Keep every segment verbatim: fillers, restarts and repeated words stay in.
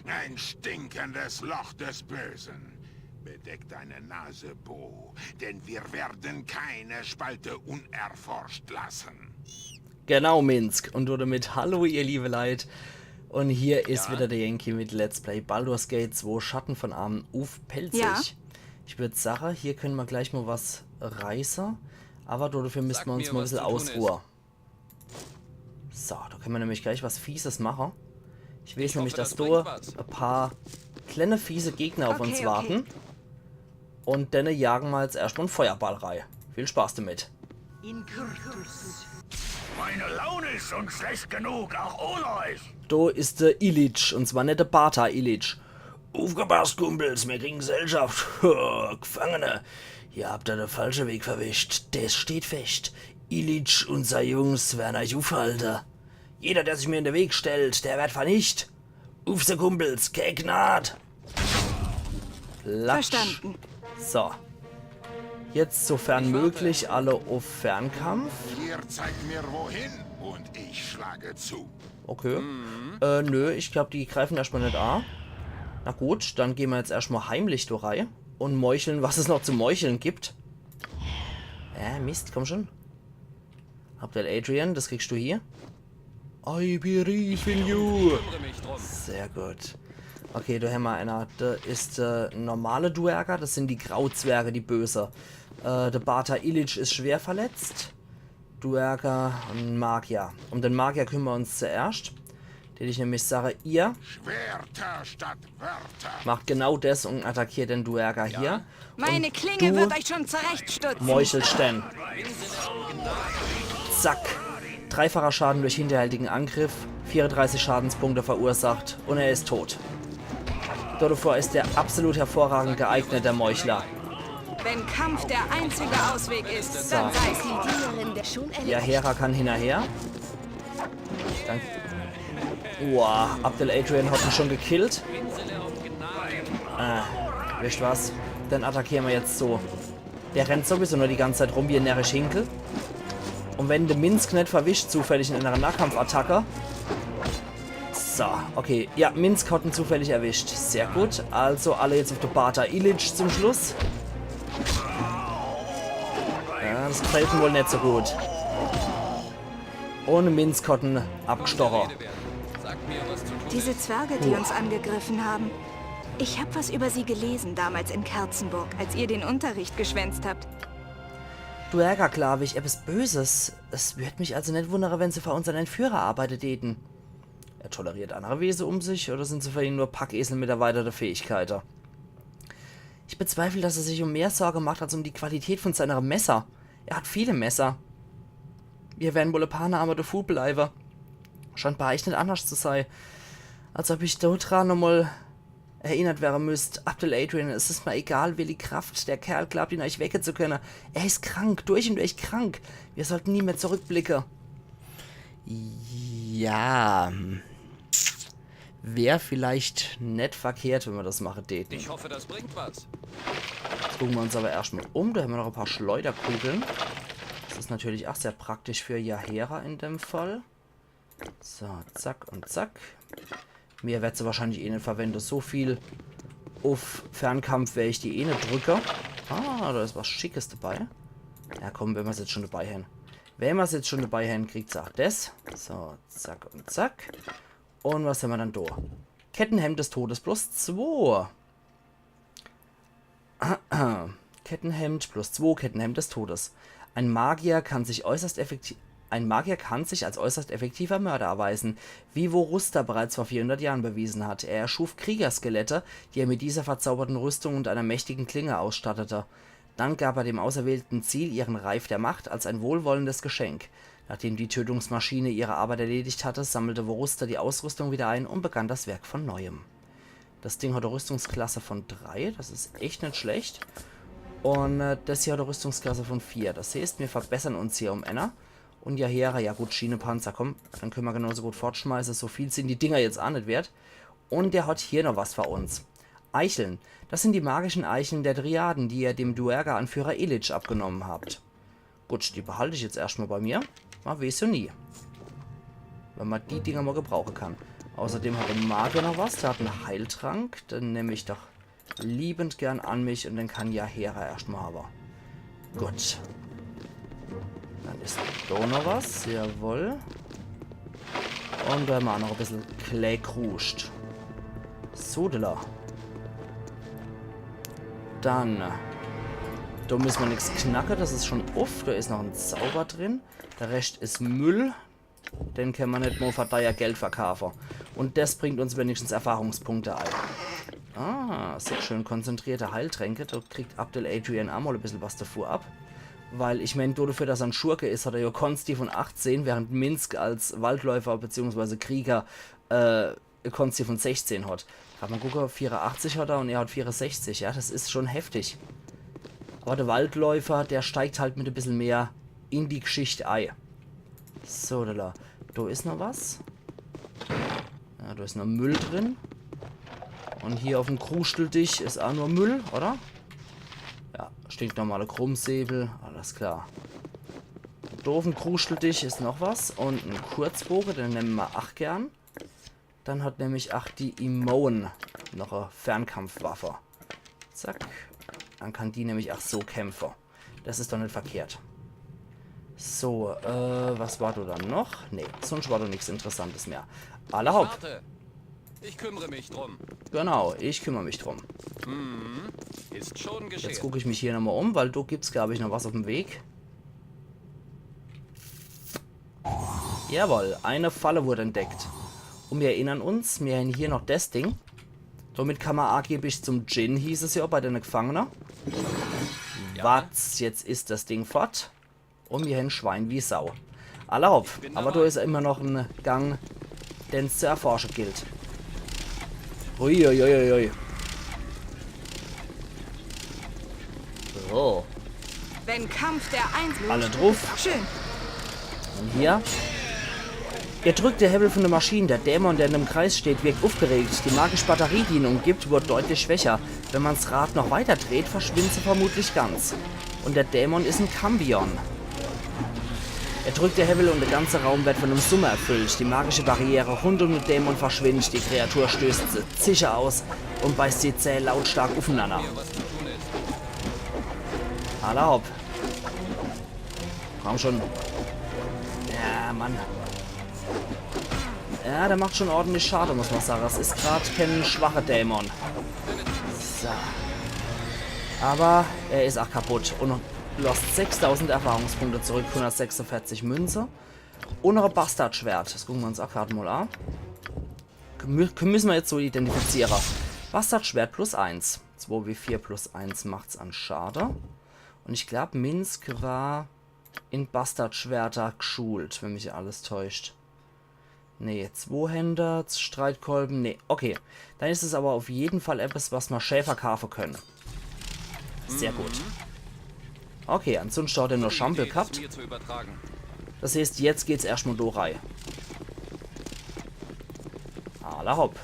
Ein stinkendes Loch des Bösen. Bedeck deine Nase, Bo, denn wir werden keine Spalte unerforscht lassen. Genau, Minsk. Und damit hallo, ihr liebe Leit. Und hier is wieder der Yankee mit Let's Play Baldur's Gate zwei Schatten von Amn uff Pälzisch. Ja? Ich würd sache, hier könne mer gleich mal was reiße. Aber dodefür müsste mer uns mir, mal e was bissel zu tun is. Ausruhe. So, da könne mer nämlich gleich was Fieses mache. Ich weiß nämlich, hoffe, dass das da bringt was. e paar kleine fiese Gegner auf Okay, uns okay. warten. Und dann jagen mer jetzt erscht mal en Feuerball rei. Viel Spaß damit. In Kürze. Meine Laune ist schon schlecht genug, auch ohne euch. Do is de Illich, und zwar net de Bata Illich. Uffgepasst, Kumpels, mir kriegen Gesellschaft. Gefangene. Ihr habt da de falsche Weg verwischt. Des steht fescht. Illich und sei Jungs werden euch uffhalte. Jeder, der sich mir in de Weg stellt, der wird vernicht. Uff se, Kumpels, kee Gnad. Platsch. Verstanden. So. Jetzt, sofern möglich, alle uff Fernkampf. Ihr zeigt mir wohin und ich schlage zu. Okay. Äh, nö, ich glaub, die greifen erscht mal net a. Na gut, dann gehn mer jetzt erscht mal heimlich do rei und meucheln, was es noch zu meucheln gibt. Äh, Mist, komm schon. Abdel Adrian, das kriegst du hier. I believe in you. Kümmere mich drum. Sehr gut. Okay, do hämmer einer. Do is de normale Duergar, das sind die Grauzwerge, die böse. Äh, de Bata Illich is schwer verletzt. Duergar und Magier. Um den Magier kümmern mer uns zuerscht. Den ich nämlich sage, ihr Schwerter statt Wörter. macht genau das und attackiert den Duergar hier. Meine Und Klinge du wird euch schon zurechtstutzen. Meuchelst den. Zack. Dreifacher Schaden durch hinterhältigen Angriff, vierunddreißig Schadenspunkte verursacht und er ist tot. Dodevor ist er absolut hervorragend geeignet, der Meuchler. Wenn Kampf der einzige Ausweg ist, dann sei es die Dienerin der schon Ja, Hera kann hinterher. Dann. Boah, Abdel Adrian hat ihn schon gekillt. Ah, wisst was? Dann attackieren wir jetzt so. Der rennt sowieso nur die ganze Zeit rum wie ein närrisch Hinkel. Und wenn de Minsk net verwischt, zufällig in einer Nahkampfattacke. So, okay. Ja, Minsk hat ihn zufällig erwischt. Sehr gut. Also alle jetzt auf de Bata Illich zum Schluss. Ja, das gefällt ihm wohl net so gut. Und Minsk hat ihn abgestochen. Sag mir, was zu tun Diese ist. Zwerge, die uns angegriffen haben. Ich habe was über sie gelesen damals in Kerzenburg, als ihr den Unterricht geschwänzt habt. Duergar, glaub ich, etwas Böses. Es würd mich also net wundere, wenn se für unsern Entführer arbeite däten. Er toleriert andere Wese um sich, oder sind se für ihn nur Packesel mit erweiterte Fähigkeite? Ich bezweifle, dass er sich um mehr Sorge macht als um die Qualität von seine Messer. Er hat viele Messer. Mir wären wohl e paar Narme devu bleiwe. Scheint bei eich net anders zu sei. Als ob ich do dran nochmal erinnert wäre müsst. Abdel Adrian, es is mir egal, welche Kraft. Der Kerl glaubt, ihn euch wecke zu könne. Er is krank, durch und durch krank. Wir sollten nie mehr zurückblicke. Ja. Hm. Wär vielleicht net verkehrt, wenn mer das mache däten. Ich hoffe, das bringt was. Jetzt gucke mer uns aber erscht mal um. Da hämmer noch e paar Schleuderkugle. Das is natürlich ach sehr praktisch für Jaheira in dem Fall. So, zack und zack. Mehr werd se wahrscheinlich eh net verwende. So viel uff Fernkampf wer ich die eh net drücke. Ah, da is was Schickes dabei. Ja komm, wenn mer's jetzt schon dabei hen. Wenn mer's jetzt schon dabei hen, kriegt se ach das. So, zack und zack. Und was hämmer dann do? Kettenhemd des Todes plus zwei. Kettenhemd plus zwei, Kettenhemd des Todes. Ein Magier kann sich äußerst effektiv, ein Magier kann sich als äußerst effektiver Mörder erweisen, wie Vorusta bereits vor vierhundert Jahren bewiesen hat. Er erschuf Kriegerskelette, die er mit dieser verzauberten Rüstung und einer mächtigen Klinge ausstattete. Dann gab er dem auserwählten Ziel ihren Reif der Macht als ein wohlwollendes Geschenk. Nachdem die Tötungsmaschine ihre Arbeit erledigt hatte, sammelte Vorusta die Ausrüstung wieder ein und begann das Werk von neuem. Das Ding hat e Rüstungsklasse von drei, das is echt net schlecht. Und äh, das hier hat e Rüstungsklasse von vier. Das heißt, mir verbessern uns hier um einer. Und Jaheira, ja gut, Schienepanzer, komm, dann könne mer genauso gut fortschmeiße. So viel sind die Dinger jetzt ach net wert. Und der hat hier noch was für uns. Eicheln. Das sind die magischen Eicheln der Dryaden, die er dem Duergar-Anführer Illich abgenommen habt. Gut, die behalt ich jetzt erscht mal bei mir. Man weeß ja nie. Wenn man die Dinger mal gebrauche kann. Außerdem hat de Magier noch was. Der hat en Heiltrank. Den nemm ich doch liebend gern an mich un den kann ja Hera erscht mol hawwe. Gut. Dann is do noch was. Jawoll. Un do hämmer aa noch e bissel Klee Kruscht. Sodele. Dann. Do misse mer nix knacke, des is schun uff. Do is noch en Zauber drin. De Rescht is Müll. Den kann mer net mol fer deier Geld verkaafe. Un des bringt uns wenigstens Erfahrungspunkte ei. Ah, sehr schön. Konzentrierte Heiltränke. Do kriegt Abdel Adrian aa mol e bissel was devun ab. Weil, ich mään, do devun, dass er en Schurke is, hat er jo Konsti vun achtzehn, während Minsc als Waldläufer beziehungsweise Krieger, äh, Konsti vun sechzehn hat. Grad mol gucke, vierunachtzig hat er un er hat vierundsechzig. Ja, des is schun heftig. Awwer de Waldläufer, der steigt halt mit e bissel mehr in die Gschicht ei. So, do, do is noch was. Ja, do is noch Müll drin. Un hier uff'm Kruschteltisch is aa nur Müll, oder? Ja, stinknormale Krummsäbel, alles klar. Do uff'm Kruschteltisch is noch was un en Kurzboge, den nemme mer aa gern. Dann hat nämlich ach die Imoen noch e Fernkampfwaffe. Zack. Dann kann die nämlich ach so kämpfe. Des is doch net verkehrt. So, äh, was war do dann noch? Nee, sunscht war do nix Interessantes mehr. Alla hopp. Warte. Ich kümmere mich drum. Genau, ich kümmer mich drum. Hm, ist schon geschehen. Jetzt guck ich mich hier nochmol um, weil do gibt's, glaab ich, noch was uff'm Weg. Jawoll, e Fall wurd entdeckt. Un mir erinnern uns, mir hän hier noch des Ding. Domit kann mer angeblich zum Djinn, hieß es jo, bei dene Gefangene. Ja. Watz, jetzt is des Ding fort. Un mir hän Schwein wie Sau. Alla hopp, awwer do is immer noch en Gang, den's zu erforsche gilt. Ui, ui, ui, ui, ui. So. Wenn Kampf der Einzige. Alle druff. Schön. Un hier. Ihr drückt de Hewwel vun de Maschin. De Dämon, der in dem Kreis steht, wirkt uffgeregt. Die magische Batterie, die ihn umgibt, wird deutlich schwächer. Wenn man's Rad noch weiter dreht, verschwindt se vermutlich ganz. Un de Dämon is en Cambion. Er drückt de Hewwel un de ganze Raum wird vun em Summer erfüllt. Die magische Barriere rund um de Dämon verschwindt. Die Kreatur stößt Zische aus un beißt die Zäh lautstark uffenanner. Alla hopp. Komm schon. Ja, Mann. Ja, der macht schon ordentlich Schade, muss mer sage. Es is grad kän schwache Dämon. So. Awwer er is ach kaputt. Un lost sechstausend Erfahrungspunkte zurück, hundertsechsunverzig Münze. Un noch e Bastardschwert. Des gucke mer uns ach grad mol a. Mü-, müsse mer jetzt so identifiziere. Bastardschwert plus eins. Zwo W vier plus eins macht's an Schade. Un ich glaab, Minsc war in Bastardschwerter gschult, wenn mich alles täuscht. Nee, Zwohänder, Streitkolben, nee, okay. Dann is es awwer uff jeden Fall eppes, was mer schä verkaafe kenne. Sehr gut. Okay, ansunscht hat er nur Schampel ghabt. Des heeßt, jetzt geht's erscht mol do rei. Alla hopp.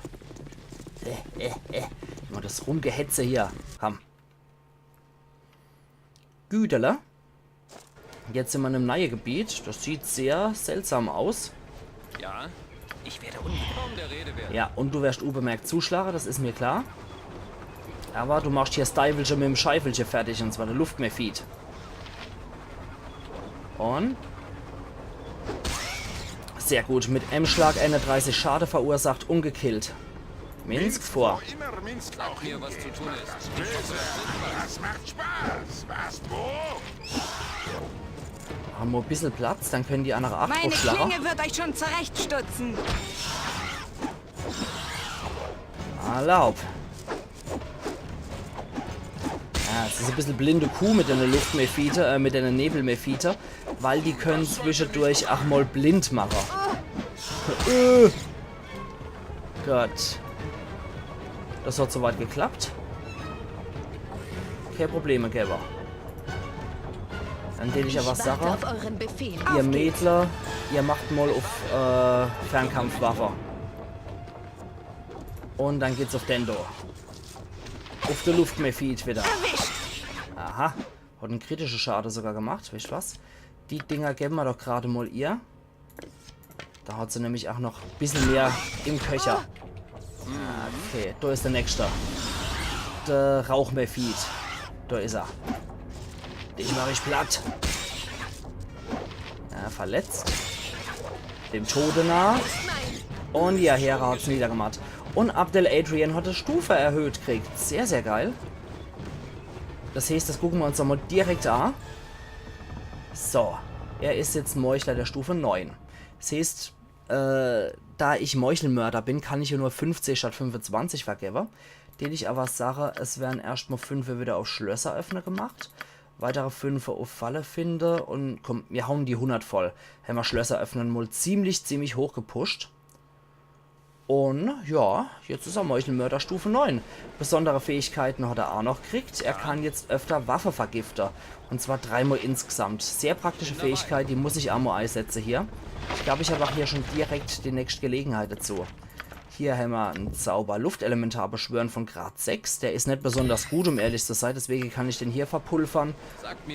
Äh, äh, äh. Immer des Rumgehetze hier. Komm. Güdele. Jetzt sin mer in em neie Gebiet. Des sieht sehr seltsam aus. Ja, ich werde un- Kaum der Rede wert. Ja, un du werscht unbemerkt zuschlage, des is mer klar. Awwer du machscht hier 's Deiwelche mit em Scheifelche fertig, un zwar de Luftmephit. Un sehr gut, mit em Schlag einunddreißig Schade verursacht un gekillt. Minsc vor. Wo immer Minsc auch hingeht, macht das Böse. Das macht Spaß, was, Bo? Hammer e bissel Platz, dann kenne die annere ach druffschlage. Meine Klinge wird euch schon zurechtstutzen. Alla hopp. Ja, es is e bissel blinde Kuh mit dene Luftmephite, äh, mit dene Nebelmephite, weil die kenne zwischedurch ach mol blind mache. Äh. Gott. Des hat soweit geklappt. Kee Probleme gewwe. Dann dät ich awwer sage, ihr Mädler, ihr macht mol uff, äh, Fernkampfwaffe. Un dann geht's uff den do. Uff de Luftmephit widder. Aha. Hat en kritische Schade sogar gemacht, weescht was? Die Dinger gewwe mer doch grad mol ihr. Do hat se nämlich ach noch bissel mehr im Köcher. Okay, do is de nächste. De Rauchmephit. Do is er. Dich mach ich platt. Ja, verletzt. Dem Tode nah. Un ja, Hera hat's niedergemacht. Un Abdel Adrian hat die Stufe erhöht kriegt. Sehr, sehr geil. Das heeßt, das gucke mer uns nochmal direkt a. So, er is jetzt en Meuchler der Stufe neun. Das heeßt, äh, da ich Meuchelmörder bin, kann ich jo nur fünfzeh statt fünfezwanzig vergewwe. Tät ich awwer sage, es werren erscht mol fünfe wieder auf Schlösser öffne gemacht. Weitere fünfe auf Falle finde un komm, mir hauen die hundert voll. Hämmer Schlösser öffne mol ziemlich, ziemlich hoch gepusht. Un ja, jetzt is er Meuchelmörder Stufe neun. Besondere Fähigkeiten hat er ach noch kriegt. Er kann jetzt öfter Waffe vergifte. Un zwar dreimol insgesamt. Sehr praktische Fähigkeit, die muss ich ach mol eisetze hier. Ich glaab, ich hab ach hier schon direkt die nächscht Gelegenheit dazu. Hier hämmer en Zauber Luftelementar beschwören von Grad sechs. Der is net besonders gut, um ehrlich zu sei. Deswege kann ich den hier verpulvern.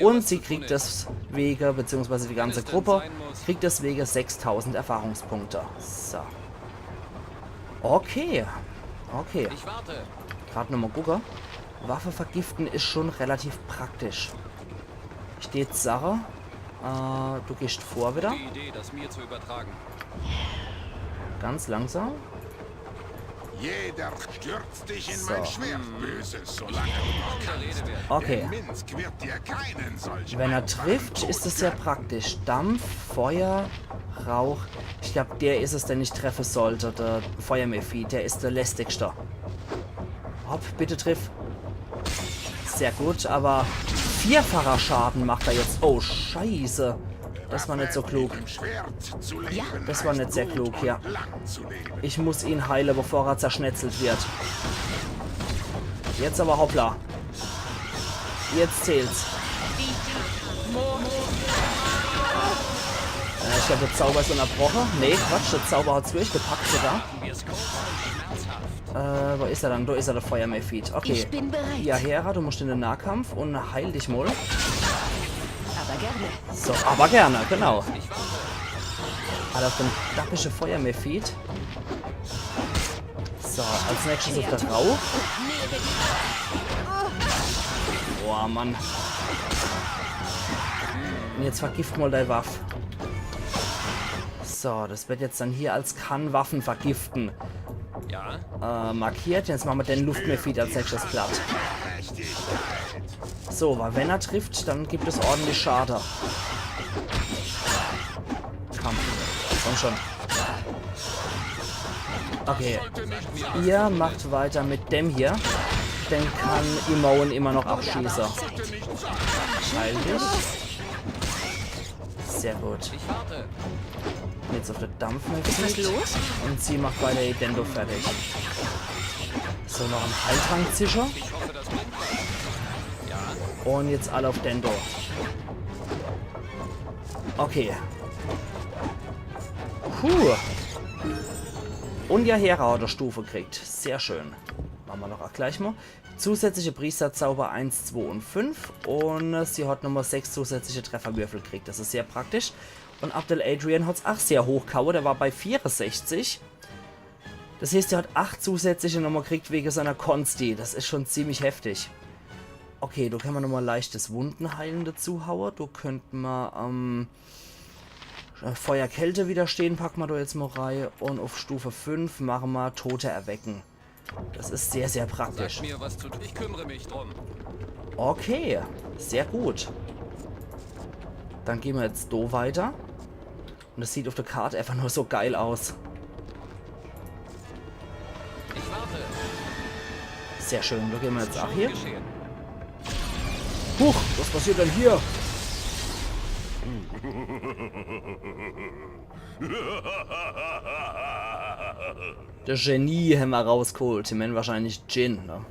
Un sie kriegt deswege, beziehungsweise die ganze Gruppe, kriegt deswege sechstausend Erfahrungspunkte. So. Okay. Okay. Ich warte. Grad nochmal gucke. Waffe vergiften is schon relativ praktisch. Ich tät sage, äh, du gehscht vor wieder. Die Idee, das mir zu übertragen. Ganz langsam. Jeder stürzt dich in mein Schwert, Böses, solange du noch kannst. Okay. Denn Minsc wird dir keinen solchen Wenn er trifft, is es sehr praktisch. Dampf, Feuer, Rauch. Ich glaab, der is es, den ich treffe sollt. Der Feuermephit, der is der lästigste. Hopp, bitte triff. Sehr gut, awwer vierfacher Schaden macht er jetzt. Oh, Scheiße. Das war net so klug. Das war net sehr klug hier. Ich muss ihn heile, bevor er zerschnetzelt wird. Jetzt awwer hoppla. Jetzt zählt's. Äh, ich glaab, der Zauber is unnerbroche. Nee, Quatsch, der Zauber hat's durchgepackt sogar. Äh, wo is er dann? Do is er, der Feuermephit. Okay. Ich bin bereit. Ja, Hera, du musst in den Nahkampf un heil dich mol. Aber gerne. So, aber gerne, genau. Halt auf den dappische Feuermephit. So, als nächstes auf der Rauch. Boah, Mann. Un jetzt vergift mol dei Waff. So, das wird jetzt dann hier als kann Waffen vergiften, ja, äh, markiert. Jetzt mache mer den Luftmephit als nächstes platt. So, weil wenn er trifft, dann gibt es ordentlich Schade. Komm. Komm schon. Okay. Ihr macht weiter mit dem hier. Den kann Imoen immer noch abschieße. Heil dich. Sehr gut. Ich warte. Jetzt auf der Dampfmaschine. Ist was los? Und sie macht weiter Edendo fertig. So, noch en Heiltrank sicher. Ich hoffe, das bringt was. Ja. Und jetzt alle auf Dendo. Okay. Puh. Und ja, Hera hat e Stufe kriegt. Sehr schön. Mache mer doch ach gleich mol. Zusätzliche Priesterzauber eins, zwei und fünf. Und sie hat nochmol sechs zusätzliche Trefferwürfel kriegt. Das is sehr praktisch. Und Abdel Adrian hat's ach sehr hoch gehaue. Der war bei vierundsechzig. Das heißt, er hat acht zusätzliche nochmol kriegt wege seiner Konsti. Das is schon ziemlich heftig. Okay, do kenne mer nochmol leichtes Wundenheilen dazu haue. Do könnt mer, ähm, Feuer-Kälte-Widerstehen packe mer do jetzt mol rei. Und auf Stufe fünf mache mer Tote erwecken. Das is sehr, sehr praktisch. Sag mir, was zu tun. Ich kümmere mich drum. Okay, sehr gut. Dann gehn mer jetzt do weiter. Und das sieht auf der Karte einfach nur so geil aus. Ich warte. Sehr schön, do gehn mer jetzt ach hier. Geschehen. Huch, was passiert denn hier? Der Genie hämmer rausgeholt. Ich mein wahrscheinlich Djinn, ne?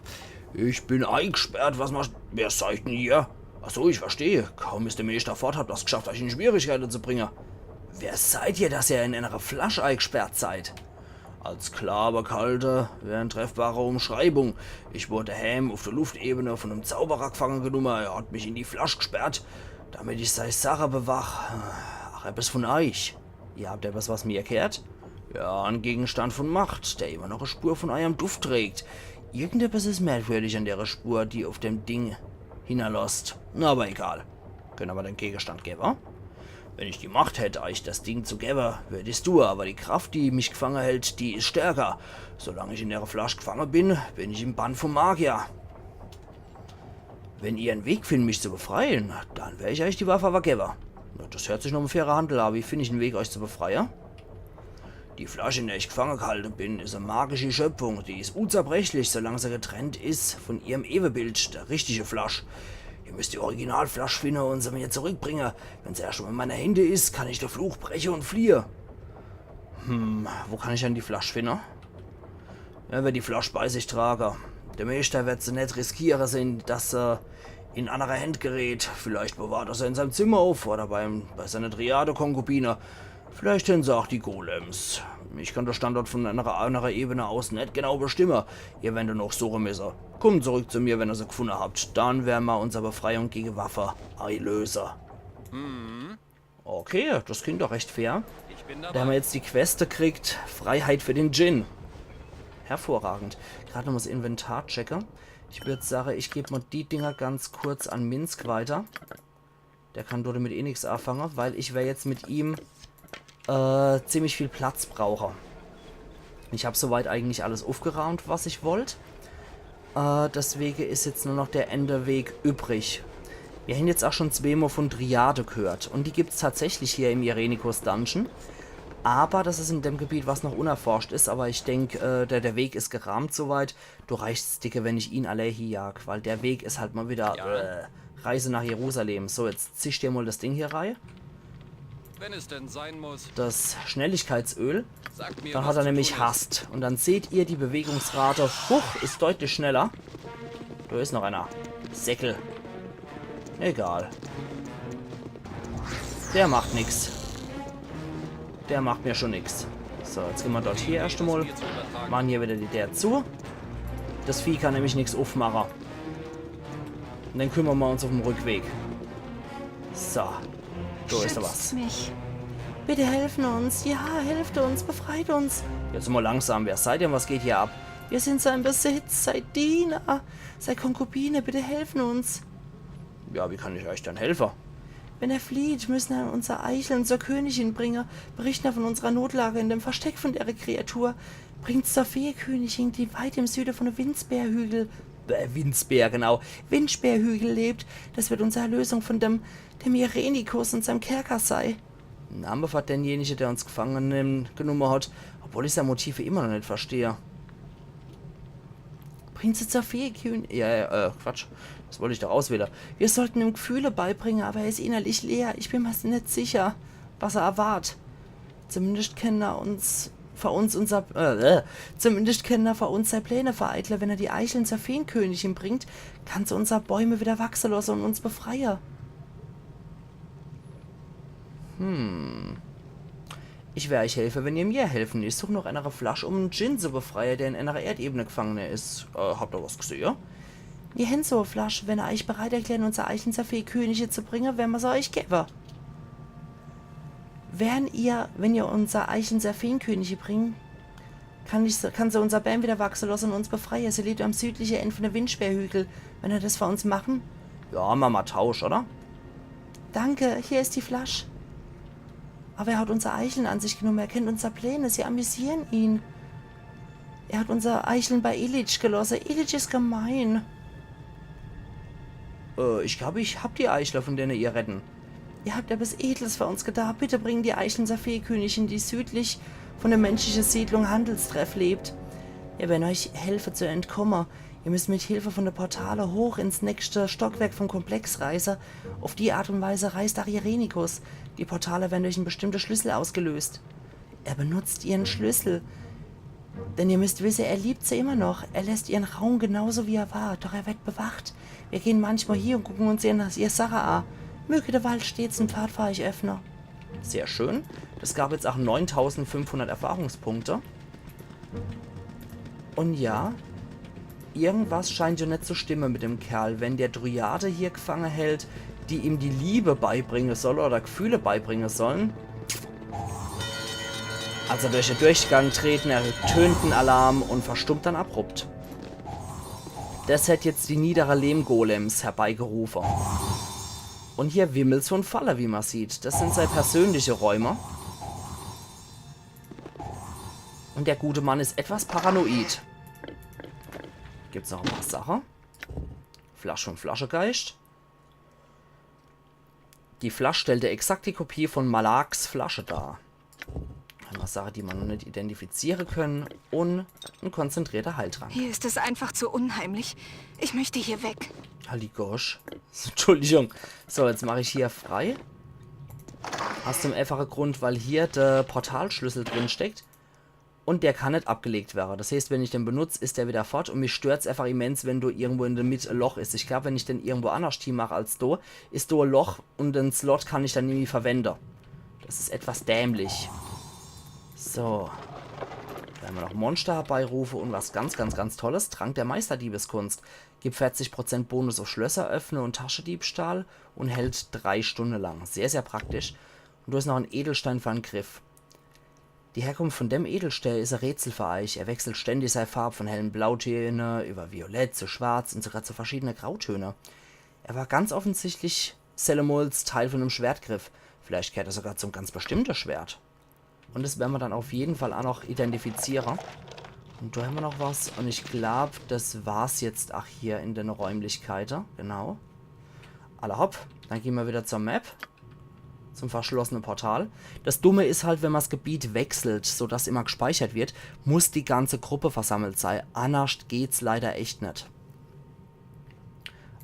Ich bin eingesperrt, was machst, wer seid denn ihr? Ach so, ich verstehe. Kaum is der Meester fort, habt er's geschafft, euch in Schwierigkeite zu bringe. Wer seid ihr, dass ihr in einer Flasch eingesperrt seid? Als Sklave Kalde wäre e treffbare Umschreibung. Ich wurde häm auf der Luftebene von em Zauberer gefange genumme. Er hat mich in die Flasch gesperrt, damit ich sei Sache bewach. Ach, ebbes von euch. Ihr habt etwas, was mir gehört? Ja, en Gegenstand von Macht, der immer noch e Spur von eurem Duft trägt. Irgendetwas is merkwürdig an dere Spur, die ihr uff dem Ding hinnerlosst. Na, aber egal. Könnt ihr mer den Gegenstand gewwe? Wenn ich die Macht hätt, euch das Ding zu gewwe, würd ich's tue, aber die Kraft, die mich gefange hält, die is stärker. Solang ich in dere Flasch gefange bin, bin ich im Bann vom Magier. Wenn ihr en Weg findt, mich zu befreie, dann werd ich euch die Waffe aber gewwe. Na, das hört sich noch en fairer Handel a. Wie find ich en Weg, euch zu befreie? Die Flasch, in der ich gefange gehalte bin, is e magische Schöpfung. Die is unzerbrechlich, solang se getrennt is von ihrem Ewebild, der richtige Flasch. Ihr müsst die Originalflasch finne und se mir zurückbringe. Wenn se erscht mal in meiner Hände is, kann ich de Fluch breche und fliehe. Hm, wo kann ich dann die Flasch finne? Er wird die Flasch bei sich trage. Der Meester wird se net riskiere sehn, dass se in annere Händ gerät. Vielleicht bewahrt er se in seinem Zimmer uff oder beim, bei seiner Dryade-Konkubine. Vielleicht hänn se ach die Golems. Ich kann de Standort von einer, einer Ebene aus net genau bestimme. Ihr werdet noch suche misse. Kommt zurück zu mir, wenn ihr se gefunne habt. Dann werre mer unser Befreiung gege Waffe eilöse. Okay, das klingt doch recht fair. Ich bin Da haben wir dabei. jetzt die Queste kriegt. Freiheit für den Djinn. Hervorragend. Gerade noch mal das Inventar checke. Ich würd sage, ich geb mal die Dinger ganz kurz an Minsc weiter. Der kann dort mit eh nix anfange, weil ich wer jetzt mit ihm äh, ziemlich viel Platz brauche. Ich hab soweit eigentlich alles aufgeraumt, was ich wollt. Äh, deswege is jetzt nur noch der Enderweg übrig. Wir haben jetzt auch schon zweimal von Dryade gehört. Und die gibt's tatsächlich hier im Irenicus Dungeon. Aber das is in dem Gebiet, was noch unerforscht is. Aber ich denk, äh, der, der Weg is gerahmt soweit. Du reicht's, Dicke, wenn ich ihn alle hier jag, weil der Weg is halt mal wieder Ja. äh, Reise nach Jerusalem. So, jetzt zisch dir mal das Ding hier rein. Wenn es denn sein muss. Das Schnelligkeitsöl. Sagt mir, Dann was hat er zu nämlich tun ist. Hast. Und dann seht ihr, die Bewegungsrate, huch, is deutlich schneller. Da is noch einer. Säckel. Egal. Der macht nix. Der macht mir schon nix. So, jetzt gehen wir dort hier erst mal. Machen hier wieder die Tür zu. Das Vieh kann nämlich nix aufmachen. Und dann kümmern wir uns auf dem Rückweg. So. Da is da was. Schützt mich. Bitte helfen uns. Ja, helft uns. Befreit uns. Jetzt mal langsam. Wer seid ihr? Was geht hier ab? Wir sind sein Besitz, sein Diener, sein Konkubine. Bitte helfen uns. Ja, wie kann ich euch dann helfen? Wenn er flieht, müssen er unser Eicheln zur Königin bringen. Berichten er von unserer Notlage in dem Versteck von der Kreatur. Bringt's zur Feekönigin, die weit im Süde von dem Windspeerhügel, äh, Windspeer, genau, Windspeerhügel lebt. Das wird unsere Erlösung von dem, dem Irenicus und seinem Kerker sei. Name für denjenigen, der uns gefangen nehm, genommen hat, obwohl ich seine Motive immer noch nicht verstehe. Bringt sie zur Feekönigin. Ja, ja, äh, Quatsch. Das wollte ich doch auswählen. Wir sollten ihm Gefühle beibringen, aber er ist innerlich leer. Ich bin mir nicht sicher, was er erwart. Zumindest kann er uns für uns unser, äh, äh, zumindest kann er für uns seine Pläne vereiteln. Wenn er die Eicheln zur Feenkönigin bringt, kann sie unsere Bäume wieder wachsen lassen und uns befreien. Hm. Ich wär euch helfen, wenn ihr mir helfen. Ich such noch eine Flasche, um einen Djinn zu befreien, der in einer Erdebene gefangen ist. Äh, habt ihr was gesehen? Wir haben so eine Flasche. Wenn ihr euch bereit erklärt, unser Eicheln zur Feekönigin zu bringen, werden wir sie euch geben. Wenn ihr, wenn ihr unser Eicheln zur Feekönigin bringt, kann, ich, kann sie unser Bäum wieder wachsen lassen und uns befreien. Sie lebt am südlichen Ende von der Windspeerhügel. Wenn ihr das für uns machen? Ja, Mama, tausch, oder? Danke, hier ist die Flasche. Aber er hat unser Eicheln an sich genommen. Er kennt unsere Pläne. Sie amüsieren ihn. Er hat unser Eicheln bei Illich gelassen. Illich ist gemein. Äh, ich glaube, ich hab die Eichler, von denen ihr reden. Ihr habt etwas Edles für uns getan. Bitte bringen die Eicheln zur Feekönigin, die südlich von der menschlichen Siedlung Handelstreff lebt. Wir werden euch helfen zu entkommen. Ihr müsst mit Hilfe von der Portale hoch ins nächste Stockwerk vom Komplex reisen. Auf die Art und Weise reist auch Irenicus. Die Portale werden durch einen bestimmten Schlüssel ausgelöst. Er benutzt ihren Schlüssel. Denn ihr müsst wissen, er liebt sie immer noch. Er lässt ihren Raum genauso, wie er war. Doch er wird bewacht. Wir gehen manchmal hier und gucken uns ihr, ihr Sache an. Möge der Wald stets ein Pfad für euch öffnen. Sehr schön. Das gab jetzt auch neuntausendfünfhundert Erfahrungspunkte. Und ja, irgendwas scheint ja nicht zu stimmen mit dem Kerl. Wenn der Dryade hier gefangen hält, die ihm die Liebe beibringen soll oder Gefühle beibringen sollen, Als er durch de Durchgang treten, ertönt en Alarm un verstummt dann abrupt. Des hätt jetzt die niedere Lehmgolems herbeigerufe. Un hier wimmelt's vun Falle, wie ma sieht. Des sin sei persönliche Räume. Un der gute Mann is etwas paranoid. Gibt's noch e paar Sache. Flasch vum Flaschegeischt. Die Flasch stellt e exakte Kopie vun Malaks Flasche dar. E paar Sache, die ma noch net identifiziere könne. Un en konzentrierter Heiltrank. Hier ist es einfach zu unheimlich. Ich möchte hier weg. Halligosch. Entschuldigung. So, jetzt mach ich hier frei. Aus dem einfache Grund, weil hier de Portalschlüssel drin steckt. Un der kann net abgelegt werre. Des heeßt, wenn ich den benutz, is der wieder fort un mich stört's einfach immens, wenn do irgendwo in de Mitt e Loch is. Ich glaab, wenn ich den irgendwo annerscht hie mach als do, is do e Loch un den Slot kann ich dann nimmi verwende. Des is etwas dämlich. So. Do wern ma noch Monster herbeirufe un was ganz, ganz, ganz Tolles. Trank der Meisterdiebeskunst. Gibt verzig Prozent Bonus uff Schlösser öffne un Taschediebstahl un hält drei Stunne lang. Sehr, sehr praktisch. Un do is noch en Edelstein fer en Griff. Die Herkunft vun dem Edelstein is e Rätsel fer eich. Er wechselt ständig sei Farb, vun hellen Blautöne iwwer Violett zu Schwarz un sogar zu verschiedene Grautöne. Er war ganz offensichtlich sellemols Teil vun em Schwertgriff. Vielleicht gheert er sogar zum ganz bestimmte Schwert. Un des wern ma dann uff jeden Fall aa noch identifiziere. Un do hämmer noch was. Un ich glaab, des war's jetzt aa hier in de Räumlichkeite. Genau. Alla hopp, dann gehn ma wieder zur Map. Zum verschlossene Portal. Des Dumme is halt, wenn ma's Gebiet wechselt, so dass immer gspeichert wird, muss die ganze Gruppe versammelt sei. Annerscht geht's leider echt net.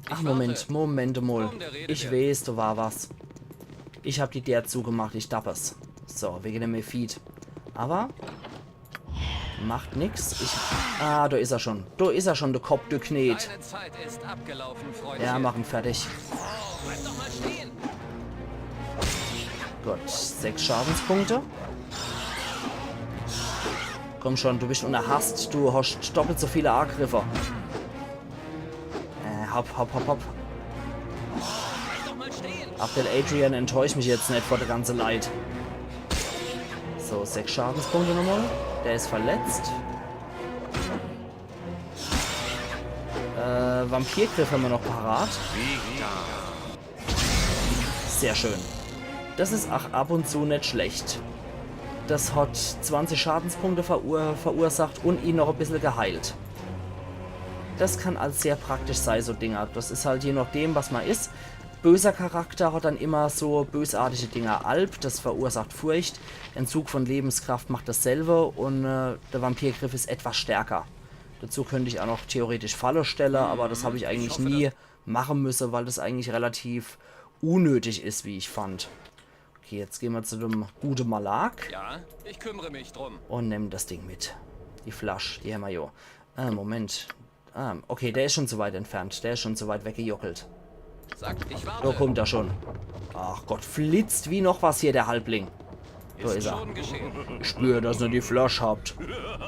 Ach, Moment, Moment mol. Ich weeß, do war was. Ich hab die Deer zugemacht, ich dappes. So, wege dem Mephit. Awwer macht nix. Ich. Ah, do is er schun. Do is er schun, de Kopp, de Knet. Deine Zeit ist abgelaufen, Freundchen. Ja, mach en fertig. Bleib doch mal stehen. Gut, sechs Schadenspunkte. Komm schun, du bisch unner Hast. Du hoscht doppelt so viele Agriffe. Äh, hopp, hopp, hopp, hopp. Bleib doch mal stehen. Abdel Adrian, enttäusch mich jetzt net vor de ganze Leit. So, sechs Schadenspunkte nochmol. Der is verletzt. Äh, Vampirgriff hämmer noch parat. Sehr schön. Des is ach ab un zu net schlecht. Des hot zwanzig Schadenspunkte verur verursacht un ihn noch e bissel geheilt. Des kann als sehr praktisch sei, so Dinger. Des is halt je nochdem, was ma is. Böser Charakter hot dann immer so bösartige Dinger. Alp, des verursacht Furcht. Entzug vun Lebenskraft macht desselwe un, äh, de Vampirgriff is etwas stärker. Dazu könnt ich aa noch theoretisch Falle stelle, awwer des hab ich eigentlich nie mache müsse, weil des eigentlich relativ unnötig is, wie ich fand. Okay, jetzt gehn ma zu dem gute Malak Ja, ich kümmere mich drum. un nemm des Ding mit. Die Flasch, die hämmer jo. Äh, Moment. Ah, okay, der is schun zu weit entfernt. Der is schun zu weit weggejockelt. Sag, ich Do warte. kummt er schun. Ach Gott, flitzt wie noch was hier, der Halbling. Do is er. Schon geschehen. Ich spür, dass ihr die Flasch habt.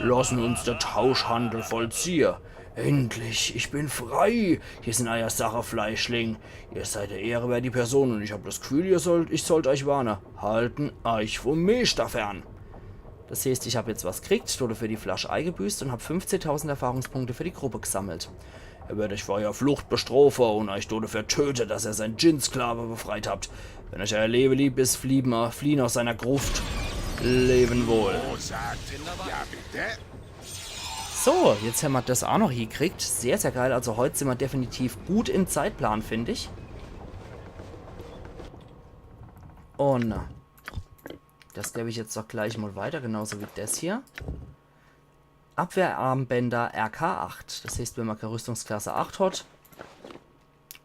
Lassen uns der Tauschhandel vollziehe. Endlich, ich bin frei. Hier sin eier Sache, Fleischling. Ihr seid der ehrewerte Person un ich hab des Gfühl, ihr sollt, ich sollt eich warne. Halten eich vum Meeschter fern. Des heeßt, ich hab jetzt was kriegt, dodefür die Flasch eigebüßt un hab fünfzehntausend Erfahrungspunkte für die Gruppe gsammelt. Er werd eich vor eier Flucht bestrofe un eich dodefür töte, dass ihr sein Djinn-Sklave befreit habt. Wenn eich eier Lewe lieb is, fliehen ma, fliehen aus seiner Gruft. Lewen wohl. Sagt, ja bitte? So, jetzt hämmer des aa noch hiekriegt. Sehr, sehr geil. Also heut sin ma definitiv gut im Zeitplan, find ich. Un des geb ich jetzt doch gleich mol weiter, genauso wie des hier. Abwehrarmbänder R K acht. Des heeßt, wenn ma kä Rüstungsklasse acht hot,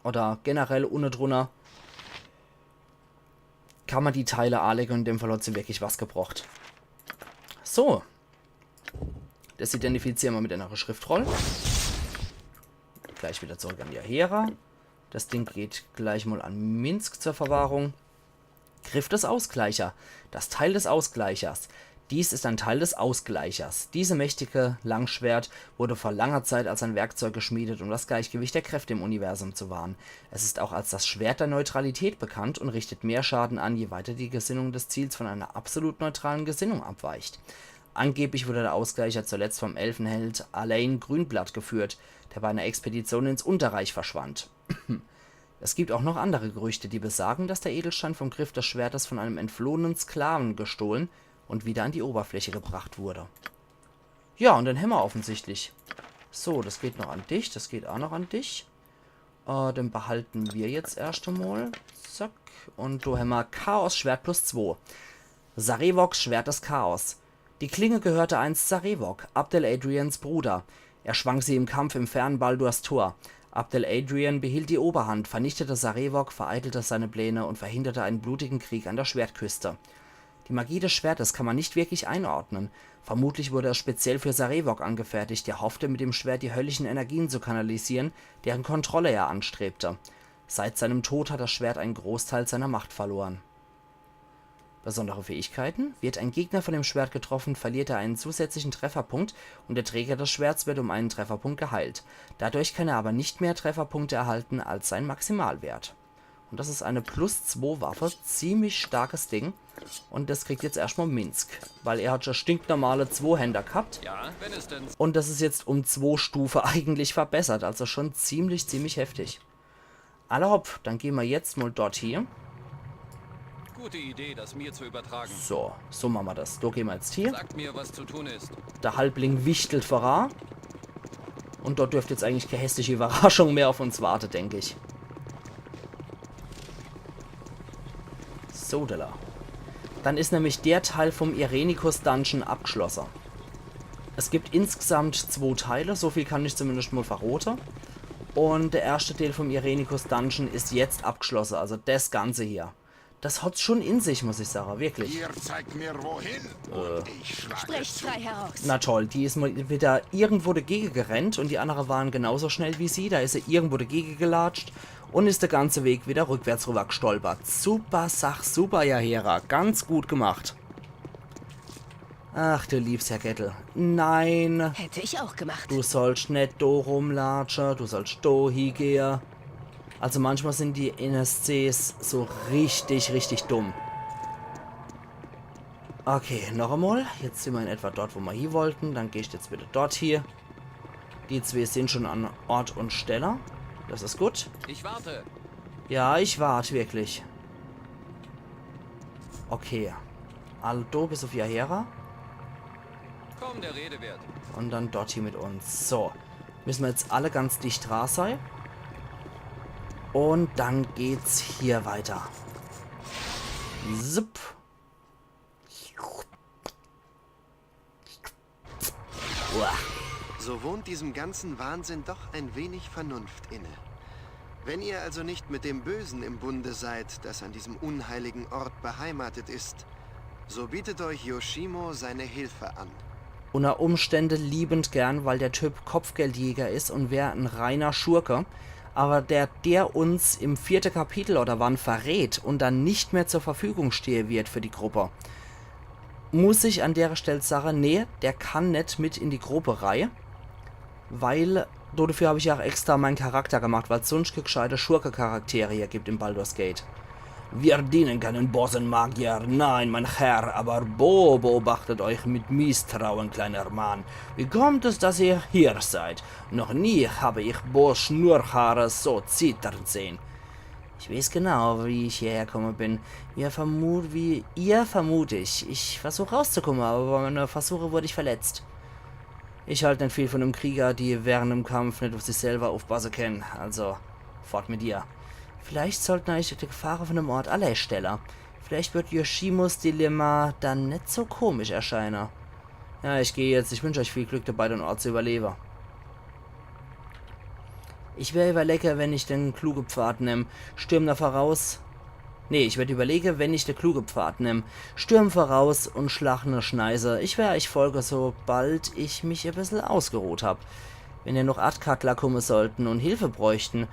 oder generell unne drunner, kann ma die Teile aalege un in dem Fall hot se wirklich was gebrocht. So. Des identifiziere ma mit enere Schriftroll. Gleich wieder zurück an die Ahera. Des Ding geht gleich mol an Minsc zur Verwahrung. Griff des Ausgleicher. Das Teil des Ausgleichers. Dies ist ein Teil des Ausgleichers. Diese mächtige Langschwert wurde vor langer Zeit als ein Werkzeug geschmiedet, um das Gleichgewicht der Kräfte im Universum zu wahren. Es ist auch als das Schwert der Neutralität bekannt und richtet mehr Schaden an, je weiter die Gesinnung des Ziels von einer absolut neutralen Gesinnung abweicht. Angeblich wurde der Ausgleicher zuletzt vom Elfenheld Alain Grünblatt geführt, der bei einer Expedition ins Unterreich verschwand. Es gibt auch noch andere Gerüchte, die besagen, dass der Edelstein vom Griff des Schwertes von einem entflohenen Sklaven gestohlen und wieder an die Oberfläche gebracht wurde. Ja, und den hämmer offensichtlich. So, das geht noch an dich, das geht auch noch an dich. Äh, den behalten wir jetzt erscht emol. Zack. Und do hämmer Chaos-Schwert plus zwei. Sarevoks Schwert des Chaos. Die Klinge gehörte einst Sarevok, Abdel Adrians Bruder. Er schwang sie im Kampf im fernen Baldurs Tor. Abdel Adrian behielt die Oberhand, vernichtete Sarevok, vereitelte seine Pläne und verhinderte einen blutigen Krieg an der Schwertküste. Die Magie des Schwertes kann man nicht wirklich einordnen. Vermutlich wurde es speziell für Sarevok angefertigt, der hoffte, mit dem Schwert die höllischen Energien zu kanalisieren, deren Kontrolle er anstrebte. Seit seinem Tod hat das Schwert einen Großteil seiner Macht verloren. Besondere Fähigkeiten. Wird ein Gegner von dem Schwert getroffen, verliert er einen zusätzlichen Trefferpunkt und der Träger des Schwerts wird um einen Trefferpunkt geheilt. Dadurch kann er aber nicht mehr Trefferpunkte erhalten als sein Maximalwert. Und das ist eine plus zwei Waffe. Ziemlich starkes Ding. Und das kriegt jetzt erscht mol Minsc, weil er hat schon stinknormale Zweihänder gehabt. Ja, wenn es denn. Und das ist jetzt um zwei Stufe eigentlich verbessert. Also schon ziemlich, ziemlich heftig. Alla hopp, dann gehn mer jetzt mol dort hie. Gute Idee, das mir zu übertragen. So, so mache mer das. Do gehn mer jetzt hie. Sagt mir, was zu tun ist. Der Halbling wichtelt voran. Und dort dürft jetzt eigentlich keine hässliche Überraschung mehr auf uns warte, denk ich. So, da. Dann is nämlich der Teil vom Irenicus Dungeon abgeschlosse. Es gibt insgesamt zwo Teile, so viel kann ich zumindest mol verrote. Und der erschte Teil vom Irenicus Dungeon is jetzt abgeschlosse, also das Ganze hier. Das hat's schon in sich, muss ich sage, wirklich. Ihr zeigt mir wohin und ich schlage Sprecht zu. Frei heraus. Na toll, die is mol wieder irgendwo dagege gerennt und die andere waren genauso schnell wie sie. Da is se irgendwo dagege gelatscht und is de ganze Weg wieder rückwärts rüber gestolpert. Super Sach, super, Jaheira. Ganz gut gemacht. Ach, du liebs Herr Gettel. Nein. Hätte ich auch gemacht. Du sollst net do rumlatsche, du sollst do hiegehe. Also manchmal sind die N S Cs so richtig, richtig dumm. Okay, noch emol. Jetzt sind mer in etwa dort, wo mer hie wollten. Dann geh ich jetzt wieder dort hie. Die zwee sind schon an Ort und Stelle. Das is gut. Ich warte. Ja, ich wart wirklich. Okay. Aldo, bis auf Jaheira. Kaum der Rede wert. Und dann dort hie mit uns. So. Müssen mer jetzt alle ganz dicht dra sei. Und dann geht's hier weiter. Zip. Uah. So wohnt diesem ganzen Wahnsinn doch ein wenig Vernunft inne. Wenn ihr also nicht mit dem Bösen im Bunde seid, das an diesem unheiligen Ort beheimatet ist, so bietet euch Yoshimo seine Hilfe an. Unter Umstände liebend gern, weil der Typ Kopfgeldjäger is und wär en reiner Schurke. Aber der, der uns im vierte Kapitel oder wann verrät und dann nicht mehr zur Verfügung stehe wird für die Gruppe, muss ich an dere Stell sage, nee, der kann net mit in die Gruppe rei. Weil, dodefür hab ich ja auch extra mein Charakter gemacht, weil's sunscht kä gscheite Schurke-Charaktere hier gibt im Baldur's Gate. Wir dienen keinen bösen Magier, nein, mein Herr, aber Bo beobachtet euch mit Misstrauen, kleiner Mann. Wie kommt es, dass ihr hier seid? Noch nie habe ich Bos Schnurrhaare so zittern sehen. Ich weiß genau, wie ich hierher komme bin. Wie ihr vermut, wie ihr vermut ich. Ich versuch rauszukommen, aber bei meine Versuche wurde ich verletzt. Ich halt net viel von dem Krieger, die während dem Kampf net auf sich selber aufpasse kennen. Also, fort mit dir. Vielleicht sollten euch die Gefahren von dem Ort alle stelle. Vielleicht wird Yoshimos Dilemma dann net so komisch erscheine. Ja, ich geh jetzt. Ich wünsch euch viel Glück dabei, den Ort zu überlebe. Ich wer überlege, wenn ich den kluge Pfad nemm. Stürm da voraus. Nee, ich werd überlege, wenn ich de kluge Pfad nemm. Stürm voraus und schlag ne Schneise. Ich wer euch folge, sobald ich mich e bissel ausgeruht hab. Wenn ihr noch Erdkackler kumme sollten und Hilfe bräuchten,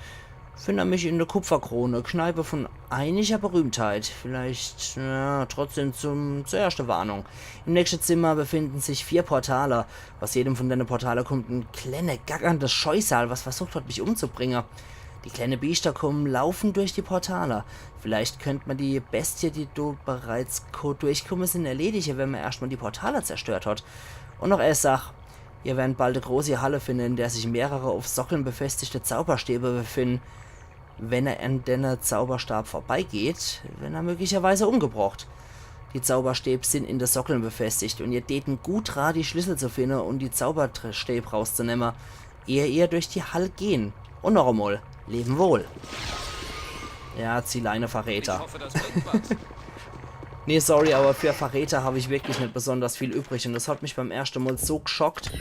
Find er mich in der Kupferkrone, Kneipe von einiger Berühmtheit. Vielleicht, ja, trotzdem zum, zur erste Warnung. Im nächsten Zimmer befinden sich vier Portale. Aus jedem von deine Portale kommt en kleine, gackernes Scheusal, was versucht hat, mich umzubringen. Die kleine Biester kommen laufend durch die Portale. Vielleicht könnt man die Bestie, die du bereits ko-, durchkomme sind, erledige, wenn man erstmal die Portale zerstört hat. Und noch eine Sache. Ihr werdet bald eine große Halle finden, in der sich mehrere auf Sockeln befestigte Zauberstäbe befinden. Wenn er an denne Zauberstab vorbeigeht, wenn er möglicherweise umgebracht. Die Zauberstäb sind in de Sockeln befestigt und ihr däten gut dra, die Schlüssel zu finden und die Zauberstäb rauszunehmen, ehe ihr durch die Hall gehen. Und noch einmal, leben wohl. Ja, Zieleine Verräter. Ich hoffe, das bringt was. Nee, sorry, aber für Verräter habe ich wirklich nicht besonders viel übrig und das hat mich beim ersten Mal so geschockt.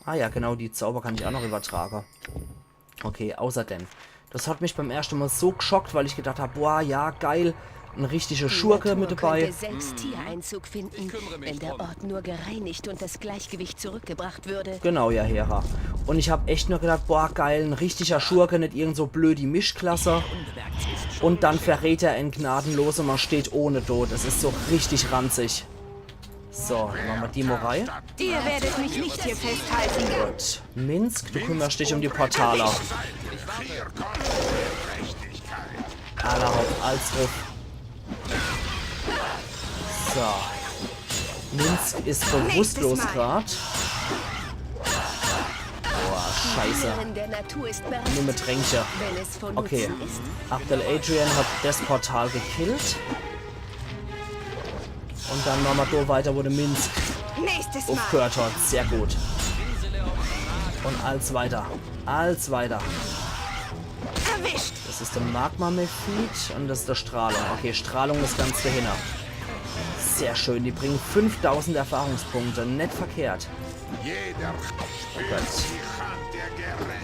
Ah ja, genau, die Zauber kann ich auch noch übertragen. Okay, außerdem. Das hat mich beim ersten Mal so geschockt, weil ich gedacht hab, boah, ja, geil, ein richtiger Schurke mit dabei. Die Natur könnte selbst hier Einzug finden, wenn der Ort nur gereinigt und das Gleichgewicht zurückgebracht würde. Genau, ja, Hera. Und ich hab echt nur gedacht, boah, geil, ein richtiger Schurke, nicht irgend so blöd die Mischklasse. Und dann verrät er en gnadenlos und man steht ohne tot. Das ist so richtig ranzig. So, dann machen wir die mal rein. Ihr werdet mich nicht hier festhalten. Gut. Minsk, du kümmerst dich um die Portale. Alla hopp, alles drauf. So. Minsk ist bewusstlos grad. Boah, scheiße. Nur mit Tränke. Okay. Abdel Adrian hat das Portal gekillt. Und dann machen wir da weiter, wo der Minsk aufgehört hat. Sehr gut. Und alles weiter. Alles weiter. Erwischt! Das ist der Magma-Mephit und das ist der Strahlung. Okay, Strahlung ist ganz dahinter. Sehr schön, die bringen fünftausend Erfahrungspunkte. Nicht verkehrt. Oh Gott.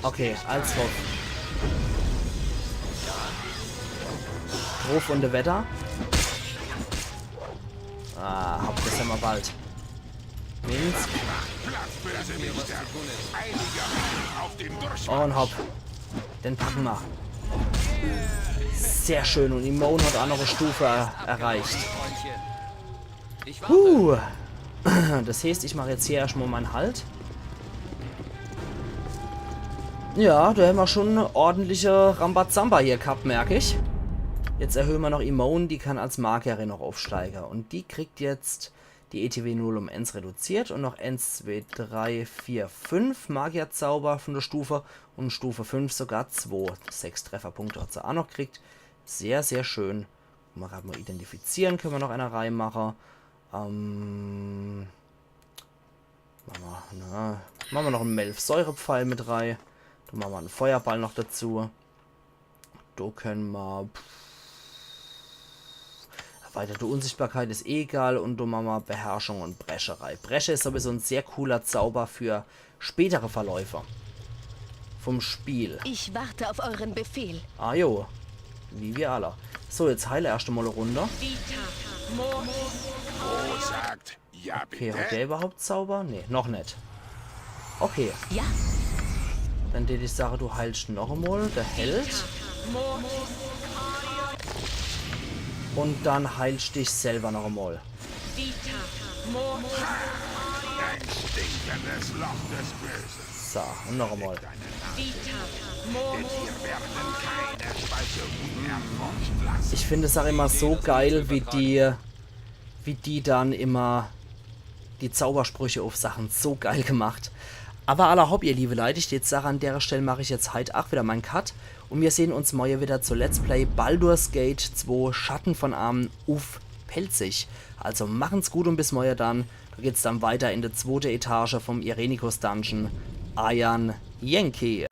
Okay, alles hopp. Drauf und weiter. Ah, hopp, das haben wir bald. Minsk. Und hopp. Den packen wir. Sehr schön. Und Imone hat auch noch eine Stufe er erreicht. Huh. Das heißt, ich mache jetzt hier erstmal meinen Halt. Ja, da haben wir schon ordentliche Rambazamba hier gehabt, merke ich. Jetzt erhöhen wir noch Imone, die kann als Magierin noch aufsteigen. Und die kriegt jetzt die E T W null um eins reduziert und noch eins, zwei, drei, vier, fünf Magierzauber von der Stufe und Stufe fünf sogar zwei. Sechs Trefferpunkte hat sie auch noch gekriegt. Sehr, sehr schön. Mal grad mal identifizieren, können wir noch eine reinmachen. Ähm, machen wir, ne, machen wir noch einen Melf-Säurepfeil mit rein. Dann machen wir einen Feuerball noch dazu. Da können wir, pff, erweiterte Unsichtbarkeit ist eh egal. Und da machen wir Beherrschung und Bresche rein. Bresche ist sowieso ein sehr cooler Zauber für spätere Verläufe vom Spiel. Ich warte auf euren Befehl. Ah jo, wie wir alle. So, jetzt heile erst einmal eine Runde. Wo sagt, ja, okay, bitte? Hat der überhaupt Zauber? Nee, noch nicht. Okay. Ja. Dann tät ich sagen, du heilst noch einmal, der Held. Und dann heilst dich selber noch einmal. Ein stinkendes Loch des Bösen. So, und noch einmal. Mit dir werden keine Spaltungen erforscht lassen. Ich finde es auch immer so geil, wie die, wie die dann immer die Zaubersprüche auf Sachen so geil gemacht. Aber alla hopp, ihr liebe Leit, ich jetzt sage, an der Stelle mache ich jetzt halt auch wieder meinen Cut. Und wir sehen uns morgen wieder zu Let's Play Baldur's Gate zwei Schatten von Amn uff Pälzisch. Also machen's gut und bis morgen dann. Da geht's dann weiter in der zweiten Etage vom Irenicus Dungeon. Eiern Yankee.